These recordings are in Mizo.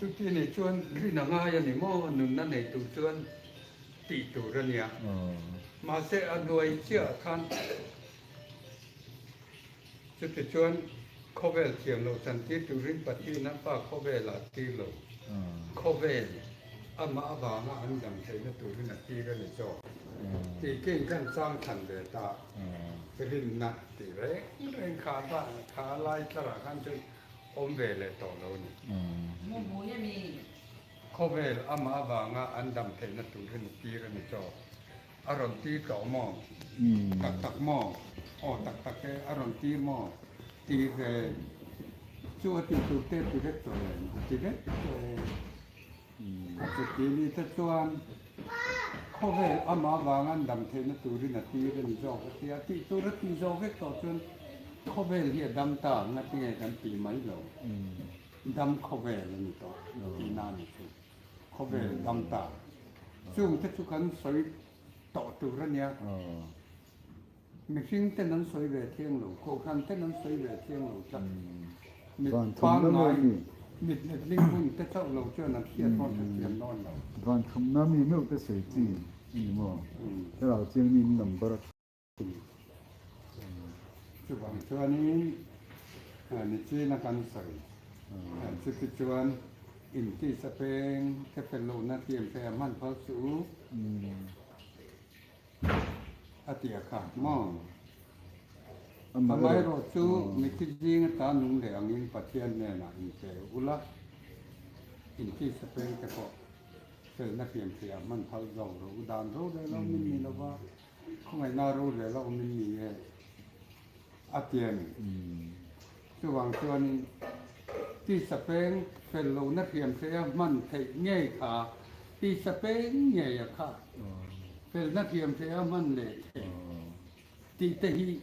Chuti nih chuan rin a ngai a ni maw? Nunna nei tur chuan tih tur a nia. Mahse a hnuai chiah khan chuti chuan khawvel thiam loh chantir turin Pathian a Pa khawvel ah tir lo. Khawvel amah avanga an dam theihna turin a tir a ni zawk. Tih kin kan chang thlan ve ta. Rinna tih reng reng kha kha lai tlarah khan chuan awm ve leh tawh lo a ni. Khawvel amah avanga an dam theihna turin a tir a ni zawk. A rawn tir tawh maw? Tak tak maw? Aw tak tak e, a rawn tir maw? Tir ve chu a tih tur te ti vek tawh em? A ti vek tawh e. A chuti ni te chuan khawvel amah avanga an dam theihna turin a tir a ni zawk a ti a, tih tur a tih zawh vek tawh chuan khawvel hi a dam ta ang a tinge kan tih mai lo. Dam khawvel a ni tawh tihna a ni chu. Khawvel dam ta. Chung te chu kan sawi tawh tur a nia. Mihring ten an sawi ve thiang lo, kohhran ten an sawi ve thiang lo tlat. Mit pangngai, mit letling hun te chauh lo chuan an hriat dawn hre thiam dawn lo. Van thumna mi meuh te sawi chi a ni maw? Thlarau chiang mi in number a. Chuvang chuanin nichina kan sawi chuti chuan intisa peng te fel lohna tiam te a hman phal suh u a ti a kha maw? Amaherawhchu mithi zing ata nung leh angin Pathian hnenah inpe ula, intisa peng te pawh felna hriamhriah a hman phal zawk rawh u, dan ro rel a awmin ni lova. Khawngaihna rorel a awm in ni e a ti a ni. Chuvang chuanin tisa peng fel lohna hriam hreia hman theih ngei kha tisa peng ngei a kha felna hriam hreia hman leh theih tih te hi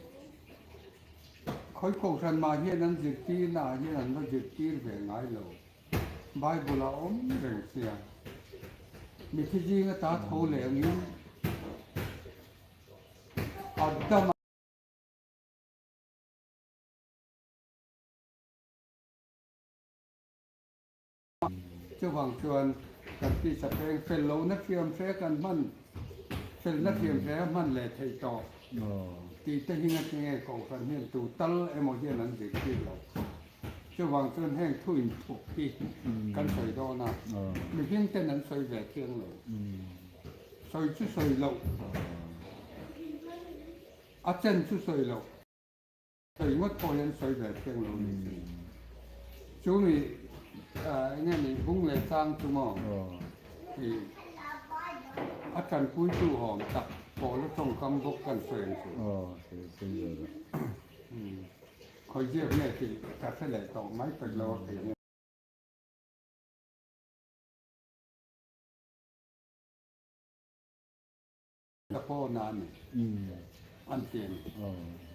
khawi kohhran mah hian an zirtirna ah hian an va zirtir ve ngai lo. Bible a awm reng sia. Mithi zinga ta tho leh angin Adama chuvang chuan kan tisa peng fel lohna hriam hre kan hman felna hriam hre a hman leh theih tawh tih te hi ngatinge kohhran hian tu tal emaw hian an zirtir lo. Chuvang chuan heng thu inthup hi kan sawi dawn a, mihring ten an sawi ve thiang lo. Sawi chu sawi loh, a chen chu sawi loh, sawi ngawt pawh hi an sawi ve thiang lo ni chu. Chu mi eng nge ni bung leh chang chu maw i a tanpuitu awm tak pawl a tawngkam bawk kan sawi ang chu. Khawi ziak nge tih ka hre leh tawh mai pek lo a kei hian. Ka pawn a ni an ti a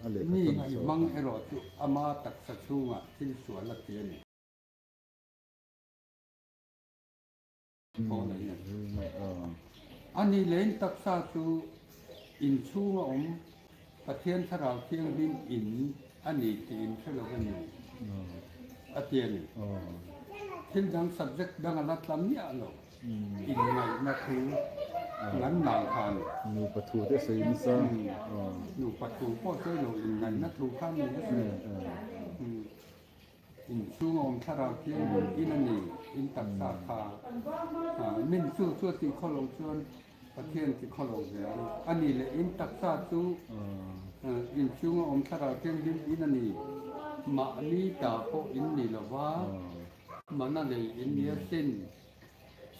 ni. Mi i hmang erawh chu ama taksa chhungah thil sual a ti a ni. Pawn a hian. A nih leh in taksa chu inchhung a awm Pathian Thlarau Thianghlim in a ni tih in hre lo a ni a ti a ni. Thil dang subject dang a la tla miah lo inngaihna thu ngan nang kha a ni. Nupa thu te sawi nasa. Nupa thu pawh sawi lo inngaihna thu kha a ni a sawi. Inchhung a awm Thlarau Thianghlim in a ni, in taksa kha min chu chu a tih khaw lo chuan Pathian ti khaw lo ve ang a ni leh in taksa chu inchhung a awm Thlarau Thianghlim in a ni, mahni ta pawh in ni lo va, mana lei in ni asin.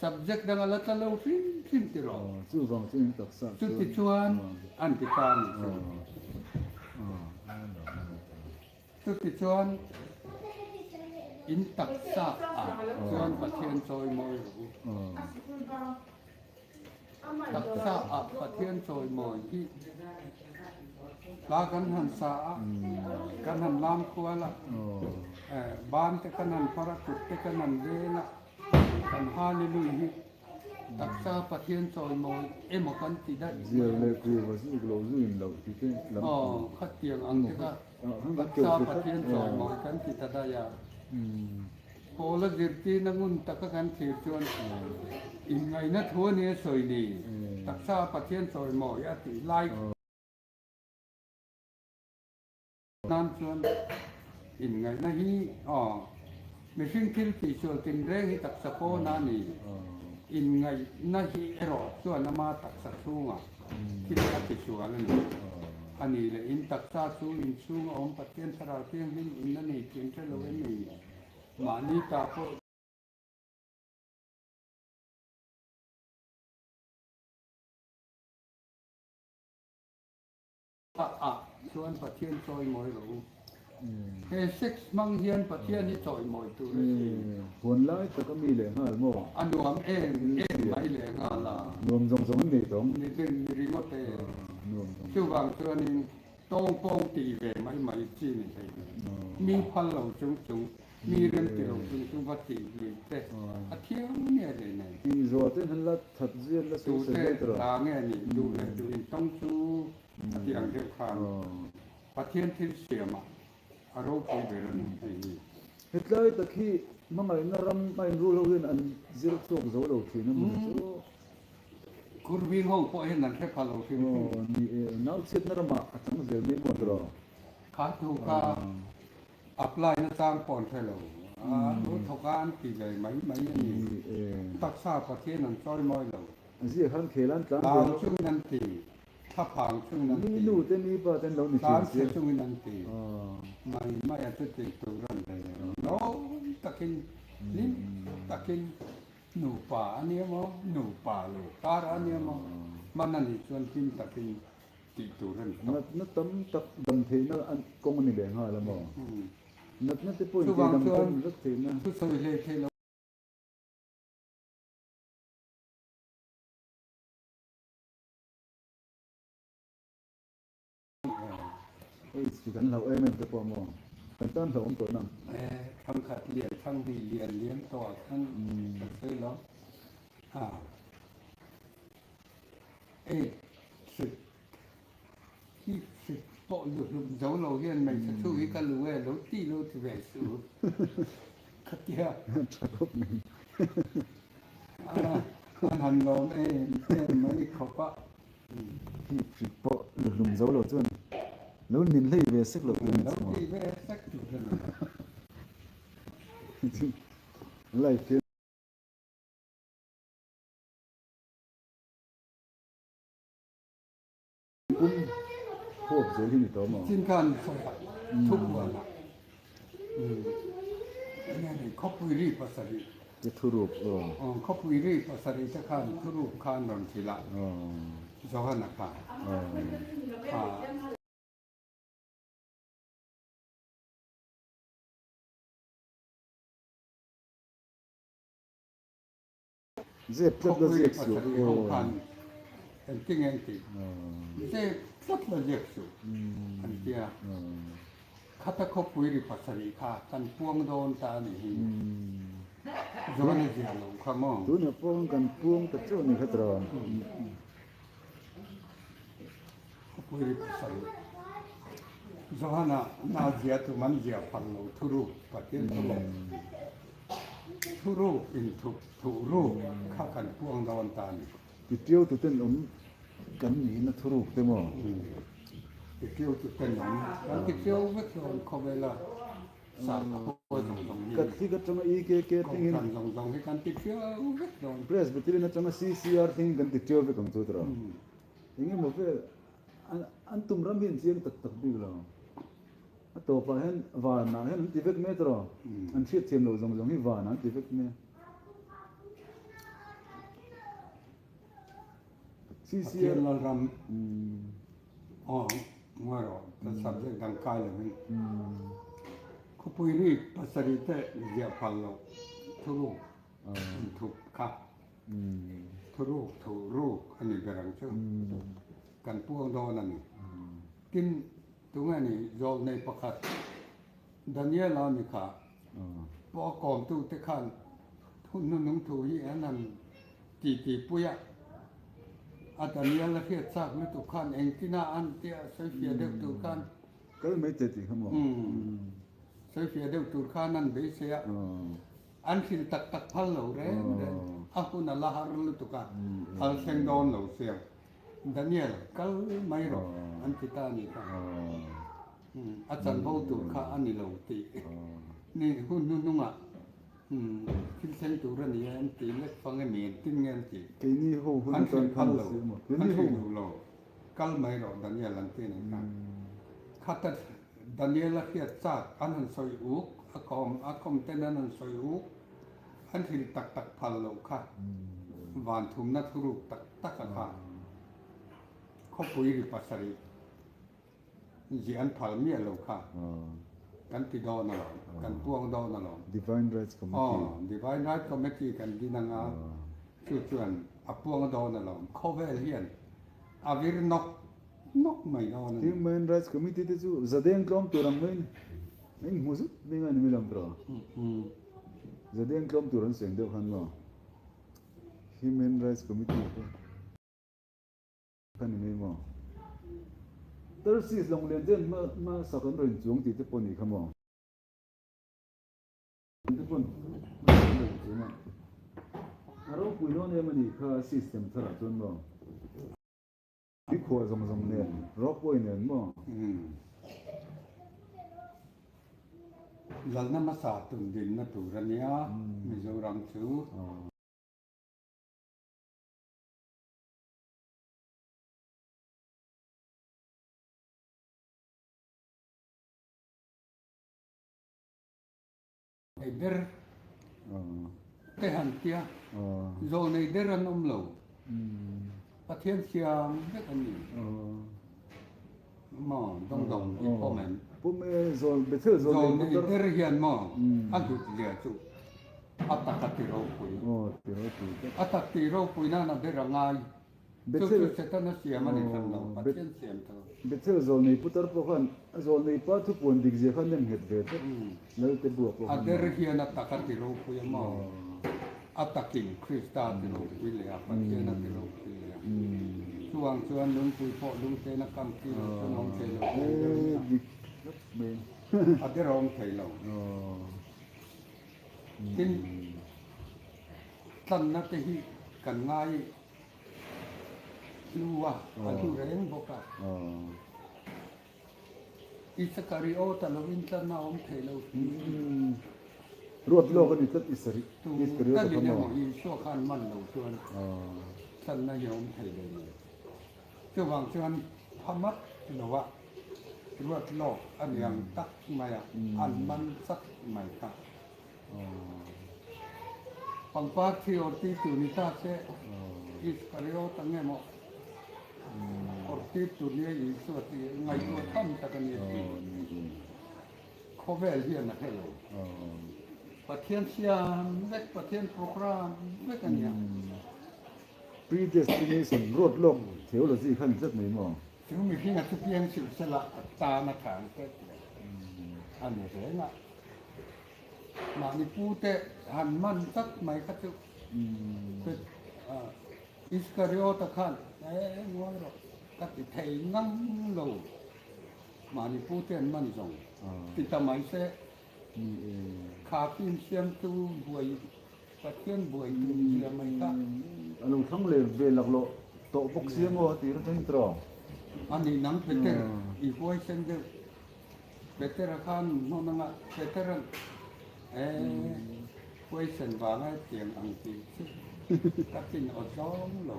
Subject dang a la tla lo hrim hrim ti rawh. Chuvang chu in taksa chuan. Chuti chuan an ti ta a ni chu. Chutichuan, in taksa ah chuan Pathian chawimawi rawh u. Taksa ah Pathian chawimawi hi hla kan han sa a, kan han lam kual a, ban te kan han phar a, kut te kan han veng a, kan Hallelui hi Taksa Pathian chawimawi emaw kan ti daih mai. Zial leh kuva zuk lo zu in loh ti te lam. Aw, khatiang ang te kha taksa Pathian chawimawi kan ti ta daih a. Paula zirtirna ngun taka kan thlir chuan inngaihna thu a nia sawi ni, taksa Pathian chawimawi a tih lai nan chuan inngaihna hi aw mihring thil tihsual tinreng hi taksa pawn a ni. Inngaihna hi erawh chuan ama taksa chhungah thil a tisual a ni. A nih leh in taksa chu inchhunga awm Pathian Thlarau Thianghlim in a nei tih an hre lo em ni? Mahni ta pawh. Ah chuan Pathian chawimawi rawh u. He sex hmang hian Pathian hi chawimawi tur a si. Huan lai tak a mi leh nghal maw? A nuam em em mai leh nghal a. Nuam zawng zawng an nei tawng. Ni ding ni ringawt e. Chuvang chuanin tawng pawng tih ve mai mai chi ni hlei lo. Mi phal lo chung chung, mi rem ti lo chung chung va tih lui te a thiang nge hlei nei. Tih zawh ten han la that zui an la sawi sawi Tute ta nge nih duh leh duh in tawng chu a ti ang deuh khan Pathian thil siamah a ropui ber a ni hei hi. Hetlai tak hi hmangaihna ram a inrul ho hian an zir chhuak zo lo thin a mawni chu. Kurving ho pawh hian an hre pha lo hrim hrim. Aw ni e, nau chhiatna ramah a chang zel mai maw tiraw? Kha thu kha apply na chang pawh an hre lo. A thu thawk a an ti ve mai mai a ni. Ni e. Taksa Pathian an chawi mawi lo. A ziah khan khel an tlan ve lo. Tlang chungin an ti. Thlaphang chungin an ti. Mi nu te mi pa ten lo ni thin sia. Tlanchhe chungin an ti. Mai mai a chu tih tur an hlei lo. Lawm takin, hlim takin nupa a nia maw, nupa lo kar a nia maw, hman a nih chuan hlim takin tih tur a ni tawh. Natna tam tak dam theihna kawng a ni leh nghal a maw? Natna te pawhin tih dam kawng vek theihna. Chuvang chuan thusawi hlei theih lo. Aids chu kan hlauh em em te pawh maw? Kan tan hlauh awm tawh nang. Thangkhat lian thang hnih lian lian tawh ah khan kan sawi lo. Aids hi hrik pawh luhlum zo lo hian hmeichhe thu hi ka lu e lo ti lo ti ve suh. Khatia. Tha khawp mai. An han lawm em em mai khawp a. Hi hrik pawh luhlum zo lo chuan lo nin hlei ve sek lo tur a ni Lo ti ve sek tur a ni. Life hian pum huap zel hi ni tawh maw? Chin khan sawi thupuan ah enge ni khawpui ri pasarih. Te thurup aw. Aw khawpui ri pasarih te khan thurup khan rawn hrilh a Johana khan kha. Zep tlat la ziak suh aw. Khan engtin nge an tih? Zep tlat la ziak suh an tia. Khata khawpui ri pasarih kha kan puang dawn ta a nih hi. Zawn a zia lo kha maw? Tunah pawh kan puang ta chauh a ni kha tiraw? Khawpui ri pasarih. Johana na zia tum an zia phal lo thuruk Pathian thuruk. Thuruk inthup thuruk kha kan puang dawn ta a ni. Titiau tuten awm kan nihna thuruk te maw? Titiau tuten awm kan titiau vek dawn khawvela sakhua zawng zawng hi. Catholic atanga EKK thlengin. Kohhran zawng zawng hi kan titiau vek dawn. Presbyterian atanga CCR thlengin kan titiau vek ang chu tiraw? Eng emaw vel an tum ram hi an chiang tak tak bik lo. A tawpah hian vanah hian an ti vek mai tawh, an hriatthiam loh zawng zawng hi vanah an ti vek mai. Pathian Lalram aw ngawi rawh ka subject dang kai lovin khawpui ri pasarih te ziah phal loh thuruk inthup kha thuruk thuruk a ni ber ang chu kan puang dawn a ni. Tin. Tunge ni zawlnei pakhat Daniela mi kha pawh a kawmtute khan hun hnunung thu hi an han titipui a, a Daniela hriat chak lutuk khan engtin a an tia sawifiah deuh tur khan Kal mai che tih kha maw? Sawifiah deuh tur khan an beisei a. An hrilh tak tak phal lo reng reng. A hun a la har lutuk a, al thleng dawn lo sia. Daniel, kal mai rawh an ti ta a nih kha. A chanvo tur kha a ni lo tih ni hun hnuhnungah thil thleng tur a ni e an ti lek fang emi engtin nge an tih? Keini ho hun An atan hrilh khan phal a lo, siam a. an Keini ho hrilh duh lo. Kal mai rawh Daniel an ti a nih kha. Khata Daniel a hriat chak an han sawi uk, a kawm a kawm ten an han sawi uk, an hrilh tak tak phal loh kha van thumna thuruk tak tak a kha khawpui ri pasarih ziah an phal miah lo kha kan ti dawn alawm, kan puang dawn alawm. Divine Rights Committee. Aw, Divine Rights Committee kan din anga chu chuan a puang dawn alawm. Khawvel hian a vir nawk nawk mai dawn a ni. Human Rights Committee te chu zadeng tlawm tur ang mai a inhmu zut mai nga ni mai lam tawh. Zadeng tlawm tur an seng deuh khan maw Human Rights Committee kha. Ka ni mai maw? Tarsis lawng lian te an hma sak an rawn chuang tih te pawh nih kha maw? Te pawn hma sak an rawn chuang a, a ropui dawn em a nih kha system tharah chuan maw? Tuikhuah zawng zawng nen, ropeway nen maw? Lalna hmasa tundinna tur a nia Mizoram chu. Nei der te han tia zawl nei der an awm lo Pathian siam vek an ni maw dawng dawng i pawm em? Pawm e zawl Bethel zawl nei der hian maw a hlut zia chu a tak a ti ropui a tak ti ropui nan a ber a ngai chu chu Setana siam a ni hran lo Pathian siam tho. Bethel zawlnei putar pawh khan a zawlnei pa thupuan dik zia khan nem nghet ve tlat Lalte buak pawh A khan. der hian a tak a ti ropui a maw? A takin Krista a ti ropui leh a, Pathian a ti ropui leh a. Chuvang chuan lungpui pawh lungten a kam khi lo chuan awm thei lo tih ang deuh in a. Dik tlat mai. A der a awm thei lo. Tin, tlanna te hi kan ngai hlu a, a hlu reng bawk a. Isakariota lovin tlanna a awm thei lo tih hi. Ruat lawk a ni tlat Isakariota Tu kha talin maw? emaw Isua khan man lo chuan tlanna hi a awm thei lo ni. Chuvang chuan phamat loa ruat lawk a ni ang tak mai a, an man chat mai kha. Pangpar thi awr ti tur ni ta se, Iskariot ang emaw awr ti tur nia Isua ti ngaihtuah tam tak a ni a ti. Khawvel hian a hre lo. Pathian siam vek, Pathian program vek a nia. Predestination, ruat lawk theology kha ni tlat mai maw? Chu mihringa chu piang silh sela a tan a tha ang teh tih a ni reng a. Mahni pute han man tlat mai kha chu Iskariota khan e ngawi rawh ka ti thei ngang lo. Mahni pute an man zawng ti ta mai se. Kha fim siamtu buai Pathian buai tur zia mai kha. A lo thlang leh ve laklawh tawh bawk sia maw a ti reng tawh. A nih nang Peter i huaisen deuh. Peter-a khan hnawn anga Peter-a'n e huaisen vanga hetiang ang tih chu ka chin aw zawng lo.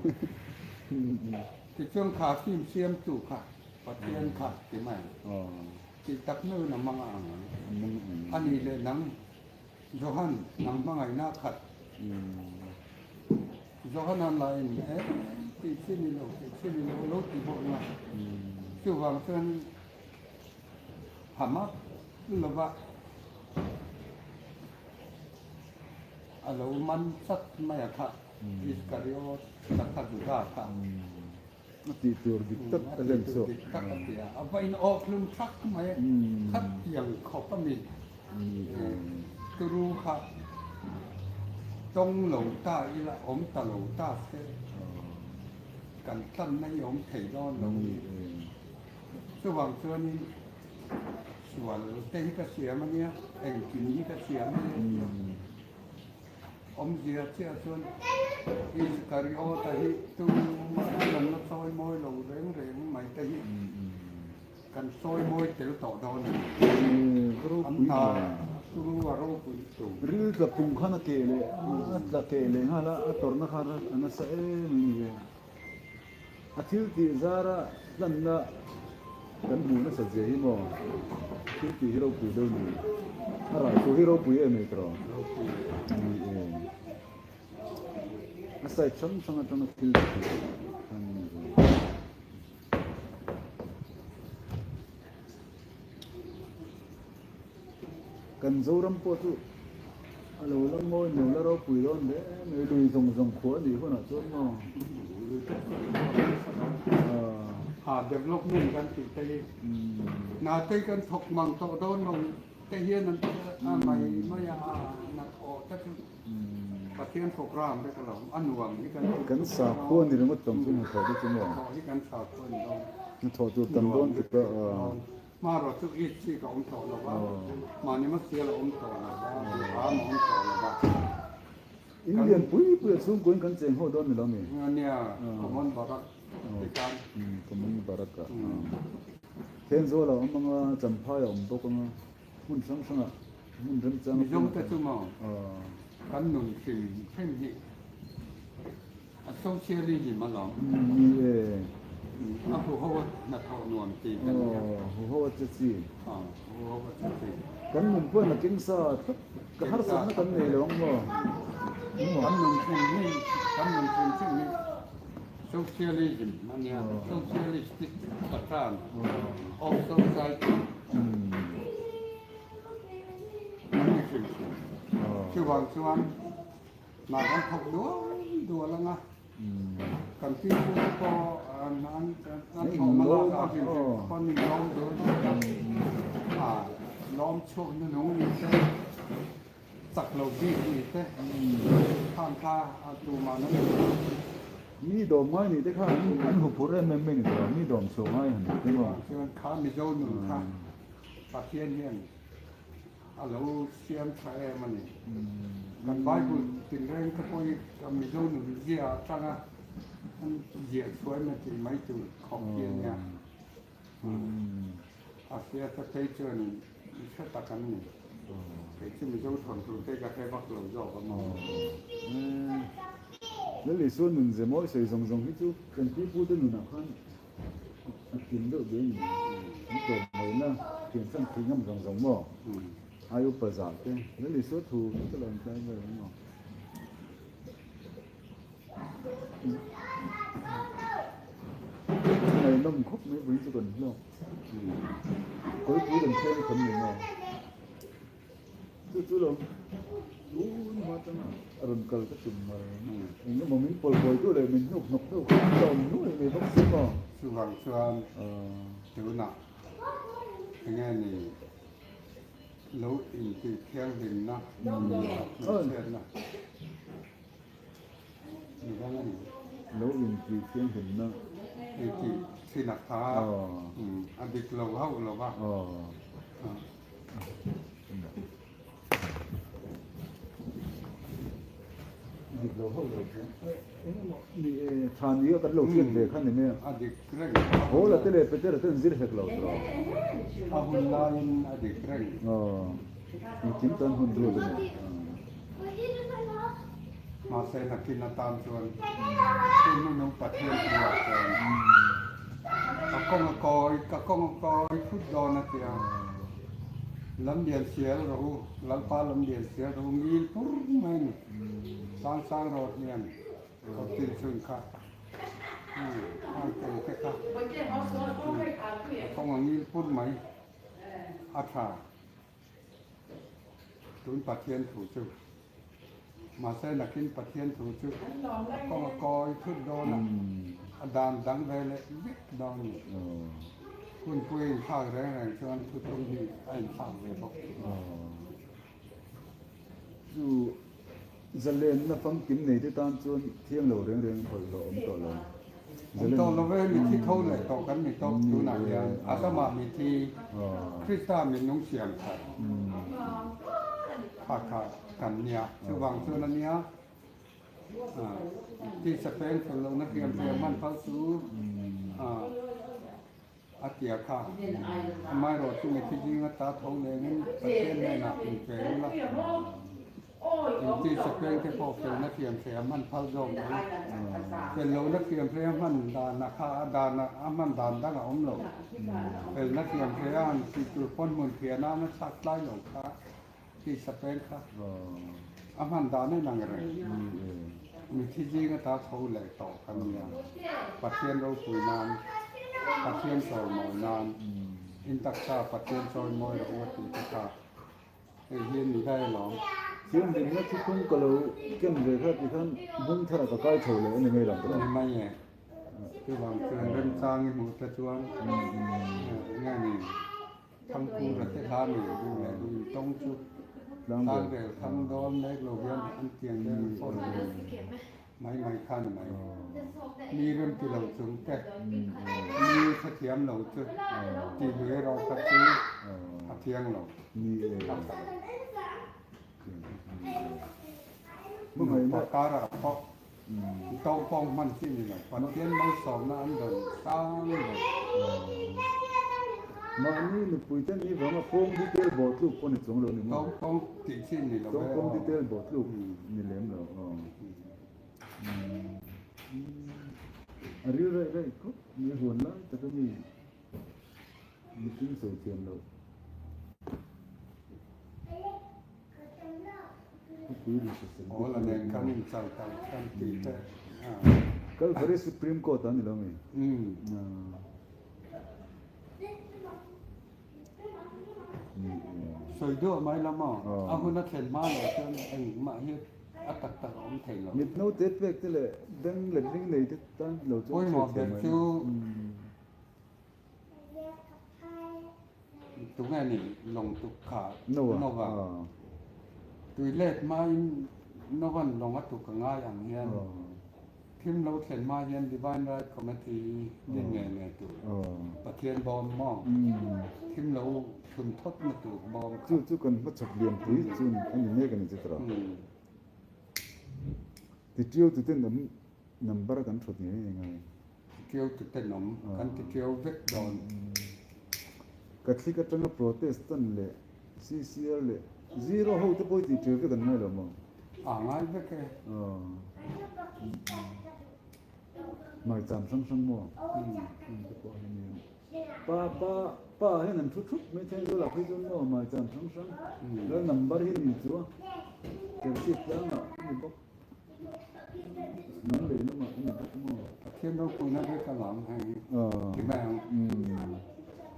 Tichuan kha film siamtu kha Pathian kha ti mai ang. Tih tak meuhin a mang a ang ang. A nih leh nang Johan, nang hmangaihna a khat. Johanan lah in e tih chi ni lo, tih chi ni lo, lo ti bawk na. Chuvang chuan Hamas lova a lo man chat mai a kha, Iskariot ta kha Juda kha. A tih tur dik tak a hlen chhuak. A tih tur dik tak a ti a, a va in awk hlum thak mai a, khat tiang khawp a mi turu kha tawng lo ta ila awm ta lo ta se kan tlanna hi awm thei dawn lo a ni. Chuvang chuanin sual te hi ka siam a nia, engkim hi ka siam a nia. Awmzia chiah chuan Iskariota hi tumah hian an la sawi mawi lo reng reng mai te hi kan sawi mawi tel tawh dawn a ni. An hna chu a ropui tur. Ril tla pung khan a keh leh a tla keh leh nghal a, a tawrhna kha a nasa em a ni ve. A thil tih zara hlanna kan hmuh nasa zia hi maw? Thil tih hi ropui deuh ni. A rah chu hi ropui em ei tawh? Ropui. Ni e. A side hrang hrang atanga thil tih khan ni ve. Kan Zoram pawh chu a lo la ngawi lo la ropui dawn hle mai, lui zawng zawng khuah a nih hunah chuan maw? Ha development kan tih te hi hna te kan thawk mang tawh dawn lo te hian an a mai mai a hna thawh te chu Pathian program vek a lo a nuam hi kan Kan sakhua ni ringawt tam chu hna thawh te chu maw? Hna thawh hi kan sakhua ni dawn. Hna thawh tur tam dawn tuk a. Hmarawh chu it chik a awm tawh lo va, mahni hmasial a awm tawh lo va, duham a awm tawh lo va. In lian pui pui a chhungkuain kan cheng ho dawn ni lo mi? Nia, Common Barak ti khan. Common Barak ah. Thenzawl a awm anga, Champhai a awm bawk anga, hmun hrang hrangah hmun remchang. Mizo te chu maw kan nun hrim hrim hi A socialism a lawm. Ni e. A huho a hnathawh nuam ti kan nia. Aw, huho a che chi. Aw, huho a che chi. Kan nun pawhin a keng sa thlap, ka harsatna kan nei lo ang maw? Kan nun hrim hi, kan nun hrim hrim hi socialism a nia, socialistic pattern of society. Kan ni hrim hrim. Chuvang chuan. Hna kan thawk dual dual ang a, kan fimkhur pawh an an thawh hma lak ah hrim hrim pawn in lawm dual dual a, a lawm chhuak hnuhnung ni te, chak lo bik ni te, khan kha a tumah an awm lo. Mi dawm ngai ni te kha an huphurh em em mai ni tawh, mi dawm chhuah ngai han ni te maw? Chuan kha Mizo nun kha Pathian hian A lo siam tha em a ni. Kan Bible tinreng te pawh hi kan Mizo nun zia atanga an ziah chhuah em a tih mai tur khawp hi a nia. A hriat a phei chuan in hre tak an ni. Kei chu Mizo thawnthu te ka hre vak lo zawk a maw. Lal Isua nun ze mawi sawi zawng zawng hi chu kan pi pu te nunah khan A kim deuh duai ni. An tlawm ngaihna thianchhan thih ngam zawng zawng maw? Ai upa zah te, Lal Isua thu te lo an tlai vel ang maw? Ngaihnawm khawp mai vawiin chu kan hlawk. Kawlpui kan thleng khawm ni maw? Chu chu lo tun hma atanga a rawn kal ka tum mai. Eng emaw min pawl kawi duh leh min hnuk hnawk deuh kha an la awm nuai mai bawk si maw? Chuvang chuan tunah enge ni lo intih thianghlimna hmeichhiatna ni dang a ni. Lo intih thianghlimna. Intih thin a kha a dik lo hauh lo va. Dik lo ho lo chu eng emaw ni e tha ni a kan lo hriat ve kha ni mai a. A dik reng. Paula te leh Petera te an zir hek lo tawh. A hun laiin a dik reng. Aw engkim tan hun ruat a ni. Mahse nakin atan chuan hun hnuhnung Pathian bulah chuan ka kawng a kawi ka kawng a kawi thut dawn a tia. Lam lian sial rawh u, Lalpa lam lian sial rawh u ngil pur mai a ni. Sang sang rawt hian kawt tin chhun kha ang tel te kha a kawng a ngil pur mai a tha. Tun Pathian thu chu mahse nakin Pathian thu chu a kawng a kawi thut dawn a, a dan dang ve leh vek dawn a ni. Hunpui a inthlak reng reng chuan thuthlung hi a inthlak ve bawk. Chu zalenna famkim nei te tan chuan thiang lo reng reng bawlhhlawh awm tawh lo. Awm tawh lo ve, mithi tho leh tawh kan ni tawp tunah hian Adama mithi, Krista minung siam that. Kha kha kan nia. Chuvang chuan a nia, tisa peng fel lohna hriam hriam hman phal chu a tia kha. Amaherawh chu mithi zinga ta tho nengin Pathian hnenah inpe ula, in tisa peng te pawh felna hriam hriam hman phal zawk mai. Fel lohna hriam hriam hman dan a kha a dan a hman dan dang a awm lo. Felna hriam hriam han tih tur pawn hmun thiana a chhak tlai lo kha. Tisa peng kha a hman dan in ang reng. Mithi zing ata tho leh tawh kan nia. Pathian ropui nan, Pathian chawimawi nan, in taksa Pathian chawimawi rawh u a tih te kha hei hi a ni daih alawm. Thianghlimna thuthlung ka lo ken ve kha ti khan bung thar ah ka kai tho leh a ni mai lo tawh. Ni mai e. Chuvang chuan remchang i hmuh te chuan nge ni. Thangkura te hla nei duh leh duh intawng chu tlangrel thang dawn mek lo hian an tiang deuh in phone mai mai kha ni mai. Mi rem ti lo chung te, mi hrethiam lo chu tih lui erawh kha chu a thiang lo. Nupa karah pawh Tawng pawng hman chi ni lo. Pathian malsawmna an dawn sang ber. Mahni nupui te ni vanga pawng detail bawh tluk pawh ni chuang lo ni maw? Tawng pawng tih chi ni lo ve. Tawng pawng detail bawh tluk ni lem lo aw. A ril raih raih khawp mai huan lai taka mi mihring sawi thiam loh. Awl a nen kan inchal tak kan tih te a. Calvary Supreme Court a ni lo mi? Sawi duah mai la maw? A hun a thlen hma loh chuan engmah hi a tak tak a awm thei lo. Mit naute pek te leh beng letling nei te tan lo chuan hriat thiam mai. Pawimawh ber chu. Tunge ni lawng tuk kha Nova tui let hmain Nova'n lawng a tuk a ngai ang hian thim lo thlen hma hian Divine Right Committee hi din ngei ngei tur Pathian bawm maw thim lo thun thawt na tur bawm kha. Chu chu kan hmachhawp lianpui chu a ni mek a ni chutra. Titiau tuten awm number kan thawt ngei ngei ngai. Titiau tuten awm kan titiau vek dawn. Catholic atanga Protestant leh CCR leh Zero ho te pawh hi titiau vek an ngai lo maw? A ngai vek e. Maicham hrang hrang maw? Te pawh hi nia. Pa pa pa hian an thu thup mai thei zawlah phei chuan maw maicham hrang hrang lal number hi ni chu a Chelsea tlangah a ni bawk. Hnam leh lamah a ni bawk maw? Pathian ropuina vek a lang hei ti mai ang.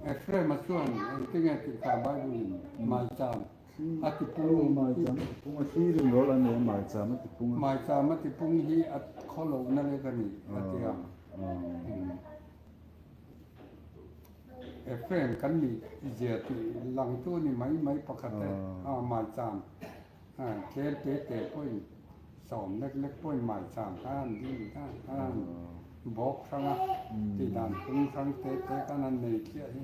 Ephraim-a chuan engtinge tih kha Bible-in maicham a ti pung. Maicham a ti pung a, thlirin rawl a nei a, maicham a ti pung a. Maicham a ti pung hi a khawlohna lek a ni a ti a. Ephraim kan nih zia tih langtu a ni mai mai pakhat e, maicham. Tlem te te pawhin sawm lek lek pawhin maicham kha an ding a, an bawk hrang a, tih dan phung hrang te te khan an nei thliah hi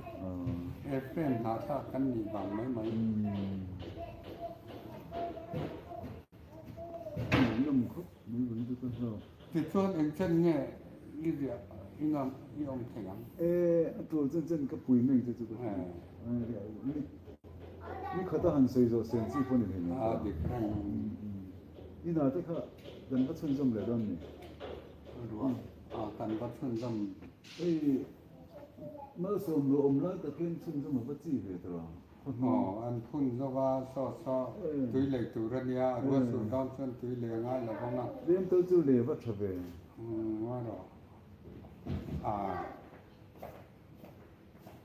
airplane hnahthlak kan nih vang mai mai. Tichuan engchen nge i riah i ngam i awm thei ang? E, a tul chen chen ka pui mai che chu ka ti. Ni khat a han sawi zawh sen chi pawh ni thei mai ta. Dik reng. I hna te kha kan va chhunzawm leh dawn ni? Ruah a kan va chhunzawm. Hei malsawm ruah awm lai tak hian chhunzawm a va chi ve ta lo. Aw an phun zo va saw saw tui lei tur a nia, a ruah sur dawn chuan tui lei a ngai lo vang a. Tlem tal chu lei a va tha ve. Umm rawh. Aa.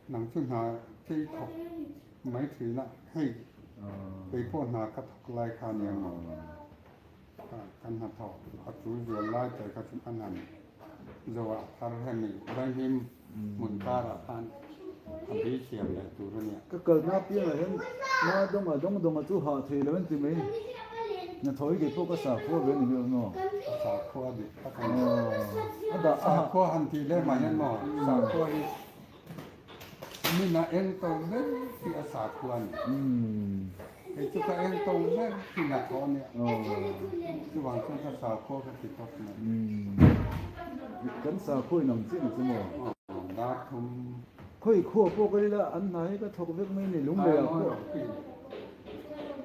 Nang chu hna chei thawk mai thin a, hei kei pawh hna ka thawk lai kha nia maw? Kan hnathawk a tul zual lai te kha chu kan han zo a, thar hemi vaihlim hmun karah khan a bei siam leh tur a nia. Ka kalna apiangah hian ma dawnga dawng dawnga chu hah thei lo an ti mai. Hnathawh hi kei pawh ka sakhua ve a ni miah lo maw? Ka sakhua dik tak a ni. Sakhua han tih leh mah hian maw sakhua hi mina eng to ber hi a sakhua a ni. Hei chu ka eng tawng ber thin a thaw ania. Chuvang chuan ka sakhua ka ti tawp mai. Kan sakhua in ang chiah ni chu maw? Dar thum. Khawi khua pawh ka ila an hna hi ka thawk vek mai ni lung leh ah pawh.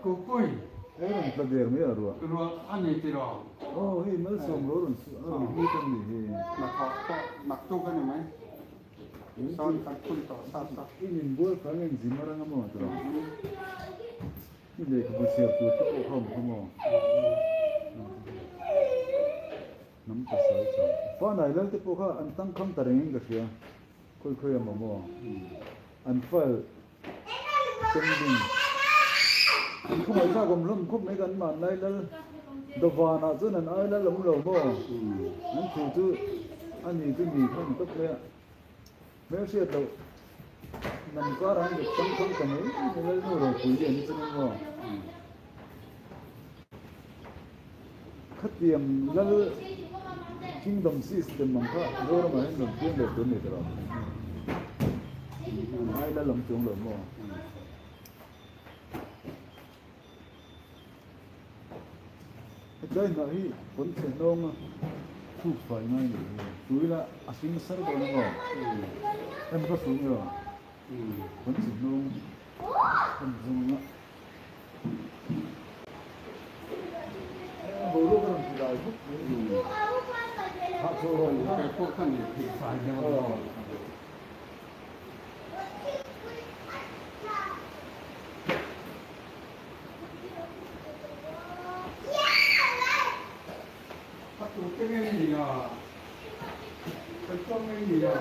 Kukui. Hei rawn tla der mai a ruah. Ruah a ni tiraw? Aw hei malsawm lo rawn a rawn hlut a ni hi. Hnathawh pawh naktuk a ni mai. Sawn kan phun tawh sa sa. I min bual kha nge zim a rang a maw tiraw? I lehkhabu chhiar tur te pawh kha awm kha maw? Hnam pasal tha. Fanai lal te pawh kha an tangkhang ta reng in ka hria. Khawi khawi a maw maw? An file pending. An khawngaih thlak awm hlawm khawp mai kan hmanlai lal dawvanah chuan an ai lal awm lo maw? An thu chu a ni chu ni kha ni tawp mai a. Hmelhriat loh hnam karah an bet tangkhang ta mai mai lalnu ropui lian hi chu ni maw? Khatiang lal kingdom system ang kha Zoramah hian rawn piang leh tur a ni ta lo. Ai lal awm chuang lo maw? Hetlai hnah hi pawn chhe hnawng a thuk fai ngai ni hi. Tuila a hring sar dawn a maw? Em ka hru nge aw? Pawn chhe hnawng a zung a. Boruak a rawn ti dai vuk mai. Hahchawl rawn kha. Kei pawh kha ni thei fai deuh a. A tu te nge ni a? Kan chuang nge ni a?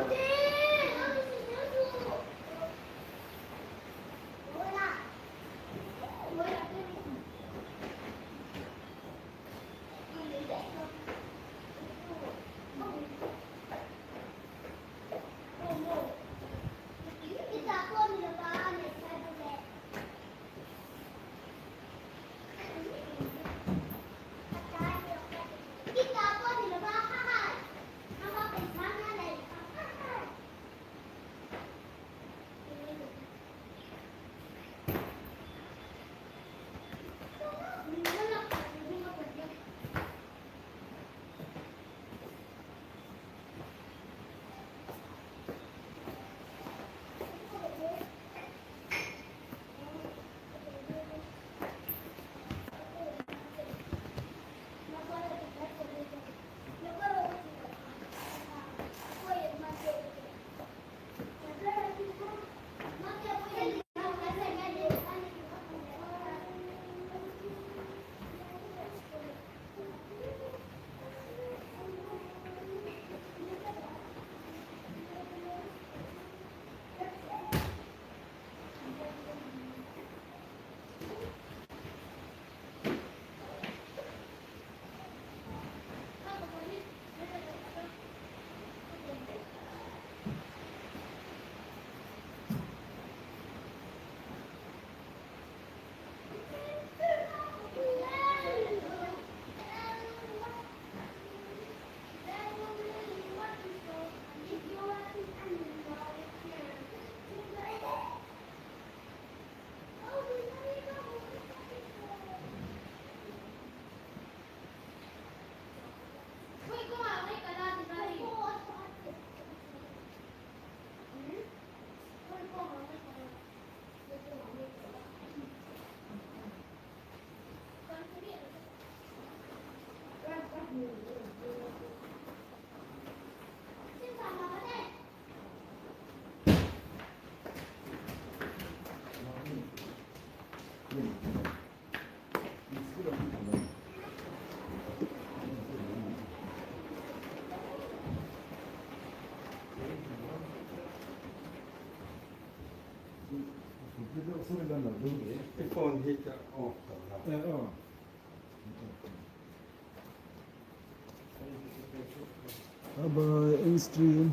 I phone hi ka off tawh lo. Bye bye, end stream.